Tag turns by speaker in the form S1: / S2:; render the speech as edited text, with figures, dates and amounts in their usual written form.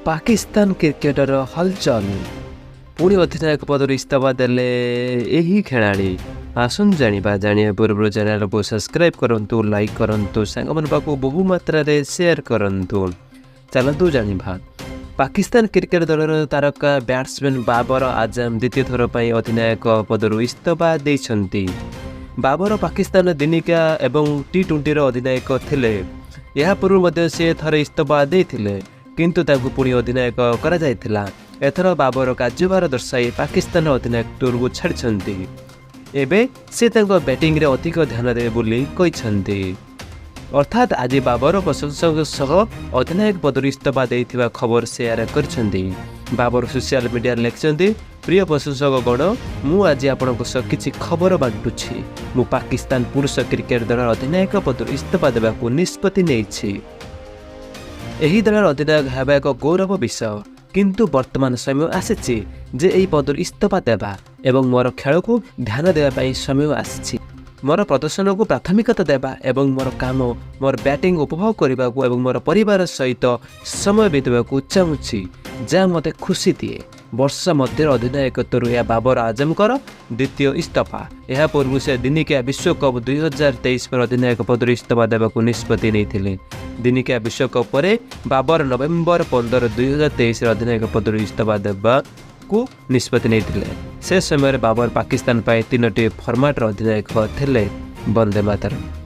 S1: Pakistan cricketer ହଲଚଲ। ପୁଣି ଅଧିନାୟକ ପଦରୁ ଇସ୍ତଫା ଦେଲେ ଏହି ଖେଳାଳି। ଆସନ୍ତୁ ଜାଣିବା। ଜାଣିବା ପୂର୍ବରୁ ଚ୍ୟାନେଲକୁ ସବସ୍କ୍ରାଇବ୍ କରନ୍ତୁ, ଲାଇକ୍ କରନ୍ତୁ, ସାଙ୍ଗମାନଙ୍କ ପାଖକୁ ବହୁ ମାତ୍ରାରେ ସେୟାର କରନ୍ତୁ। ଚାଲନ୍ତୁ ଜାଣିବା। ପାକିସ୍ତାନ କ୍ରିକେଟ ଦଳର ତାରକା ବ୍ୟାଟ୍ସମ୍ୟାନ୍ ବାବର ଆଜମ ଦ୍ୱିତୀୟ ଥର ପାଇଁ ଅଧିନାୟକ ପଦରୁ ଇସ୍ତଫା ଦେଇଛନ୍ତି। ବାବର ପାକିସ୍ତାନ ଦିନିକିଆ ଏବଂ ଟି-20ର ଅଧିନାୟକ ଥିଲେ। ଏହା ପୂର୍ବରୁ ମଧ୍ୟ ସେ ଥରେ ଇସ୍ତଫା ଦେଇଥିଲେ, କିନ୍ତୁ ତାଙ୍କୁ ପୁଣି ଅଧିନାୟକ କରାଯାଇଥିଲା। ଏଥର ବାବର କାର୍ଯ୍ୟଭାର ଦର୍ଶାଇ ପାକିସ୍ତାନ ଅଧିନାୟକତ୍ୱକୁ ଛାଡ଼ିଛନ୍ତି। ଏବେ ସେ ତାଙ୍କ ବ୍ୟାଟିଂରେ ଅଧିକ ଧ୍ୟାନ ଦେବେ ବୋଲି କହିଛନ୍ତି। ଅର୍ଥାତ୍ ଆଜି ବାବର ପ୍ରଶଂସକଙ୍କ ସହ ଅଧିନାୟକ ପଦରୁ ଇସ୍ତଫା ଦେଇଥିବା ଖବର ସେୟାର କରିଛନ୍ତି। ବାବର ସୋସିଆଲ ମିଡିଆରେ ଲେଖିଛନ୍ତି, "ପ୍ରିୟ ପ୍ରଶଂସକ ଗଣ, ମୁଁ ଆଜି ଆପଣଙ୍କ ସହ କିଛି ଖବର ବାଣ୍ଟୁଛି। ମୁଁ ପାକିସ୍ତାନ ପୁରୁଷ କ୍ରିକେଟ ଦଳର ଅଧିନାୟକ ପଦରୁ ଇସ୍ତଫା ଦେବାକୁ ନିଷ୍ପତ୍ତି ନେଇଛି। ଏହି ଦଳର ଅଧିନାୟକ ହେବା ଏକ ଗୌରବ ବିଷୟ, କିନ୍ତୁ ବର୍ତ୍ତମାନ ସମୟ ଆସିଛି ଯେ ଏହି ପଦରୁ ଇସ୍ତଫା ଦେବା ଏବଂ ମୋର ଖେଳକୁ ଧ୍ୟାନ ଦେବା ପାଇଁ ସମୟ ଆସିଛି। ମୋର ପ୍ରଦର୍ଶନକୁ ପ୍ରାଥମିକତା ଦେବା ଏବଂ ମୋର କାମ, ମୋର ବ୍ୟାଟିଂ ଉପଭୋଗ କରିବାକୁ ଏବଂ ମୋର ପରିବାର ସହିତ ସମୟ ବିତାଇବାକୁ ଚାହୁଁଛି, ଯାହା ମୋତେ ଖୁସି ଦିଏ।" ବର୍ଷ ମଧ୍ୟରେ ଅଧିନାୟକତ୍ୱରୁ ଏହା ବାବର ଆଜମଙ୍କର ଦ୍ୱିତୀୟ ଇସ୍ତଫା। ଏହା ପୂର୍ବରୁ ସେ ଦିନିକିଆ ବିଶ୍ୱକପ୍ 2023 ପରେ ଅଧିନାୟକ ପଦରୁ ଇସ୍ତଫା ଦେବାକୁ ନିଷ୍ପତ୍ତି ନେଇଥିଲେ। ଦିନିକିଆ ବିଶ୍ୱକପ୍ ପରେ ବାବର ନଭେମ୍ବର 15, 2023ରେ ଅଧିନାୟକ ପଦରୁ ଇସ୍ତଫା ଦେବାକୁ ନିଷ୍ପତ୍ତି ନେଇଥିଲେ। ସେ ସମୟରେ ବାବର ପାକିସ୍ତାନ ପାଇଁ ତିନୋଟି ଫର୍ମାଟ୍ର ଅଧିନାୟକ ଥିଲେ। ବନ୍ଦେ ମାତରମ୍।